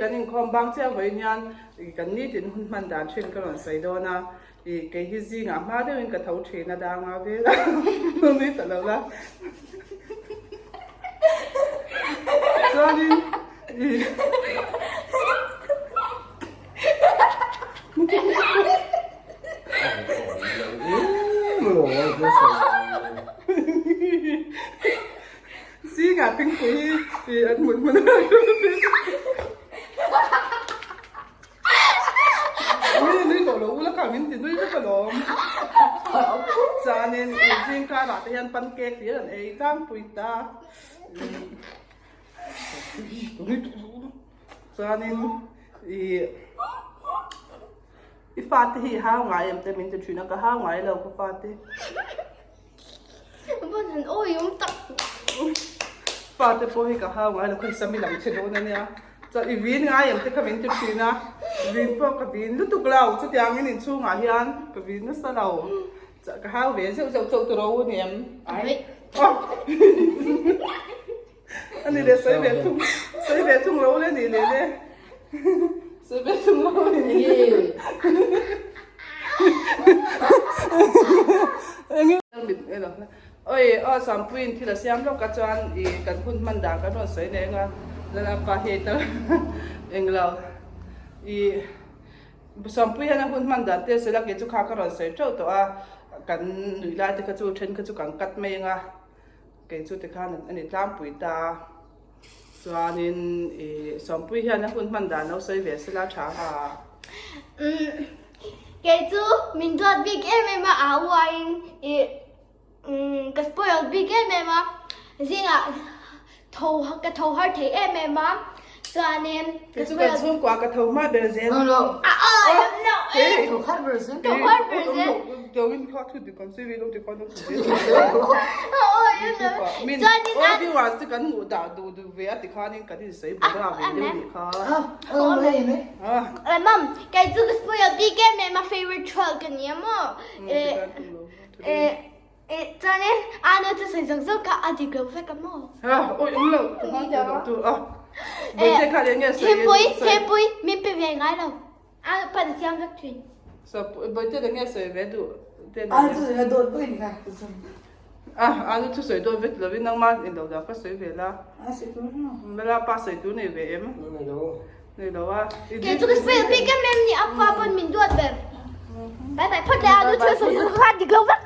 kan inkhawm bang chiah vawiin hian kan nitin hun hman dan thin ka rawn sawi dawn a, ih kei hi zingah hma deuhin ka tho thin a danga vel a nui ta lo la chuanin ih Zingah thingpui hi an hmun hmun a Ui nui tawh lo ula kha min ti nui vek alawm. Chuanin zing karah te hian pancake hlir an ei tlangpui ta. Chuanin ih i fate hi i hau ngai em te min ti thin a, ka hau ngai lo ka fate. Fate pawh hi ka hau ngai lo, khawi sam i lang che dawn a nia. Chuan i vin ngai em te kha min ti thin a, vin pawh ka vin lutuk lo, chutiangin inchhungah hian ka vin nasa lo. Ka hau ve zeuh zeuh chauh tawh ro a ni em? Ai. A ni le sawi ve thung sawi ve thung ro le ni le le sawi ve thung ro le ni. Oi aw Sampuiin thil a siam lawk a chuan i kan hun hman dan kan rawn sawi leh eng a Lalapa hi tal englo i Sawmpui hian a hun hman dan te sawi la kei chu kha ka rawn sawi teuh tawh a, kan nuih lai te kha chu then kha chu kan cut mai ang a, kei chu tikhan a ni tlangpui ta a, chuanin ih Sawmpui hian a hun hman dan lo sawi ve sela tha a. Umm kei chu min duat bik em em a, au uaiin ih Umm ka spoil bik em em a, zingah tho ka tho har thei em em a, chuanin ka spoil. Kei chu kan chhungkua ka tho hma ber zel. No no. A aw lam lo e. Tho har ber zel. Tho har ber zel. Tiangin kha thu dik kan sawi ve lo ti khan an thu zel. A aw lam lo. Chuanin a. Aw viewers te kan hmuh dah duh duh ve a ti khanin kan insawi bawk a ve deuh nih kha. Aw mai mai. Mom, kei chu ka spoil bik em em a favorite child ka nia maw. Eh, eh, chuanin a nu chu sawi zawk zawk kha a dik lo vek a maw? Ha, oi awm lo, ka hmang tawh lo tu a. Bawihte kha leh nge sawi Thingpui, thingpui min pe ve ngai lo. A pan a siam vek thin. So, bawihte leh nge sawi ve duh te A nu chu dawt pawh in ka A, a nu chu sawi dawt vek lovin nangmah in lo dah kha sawi ve la. A sawi tur lo. Mela pa sawi tur nei ve em? Nei lo. Nei lo a. Kei chu ka sawi bik em em ni, a pa pawn min duat ber. Bye bye phawt leh a nu chu sawi zawk kha a dik lo vek.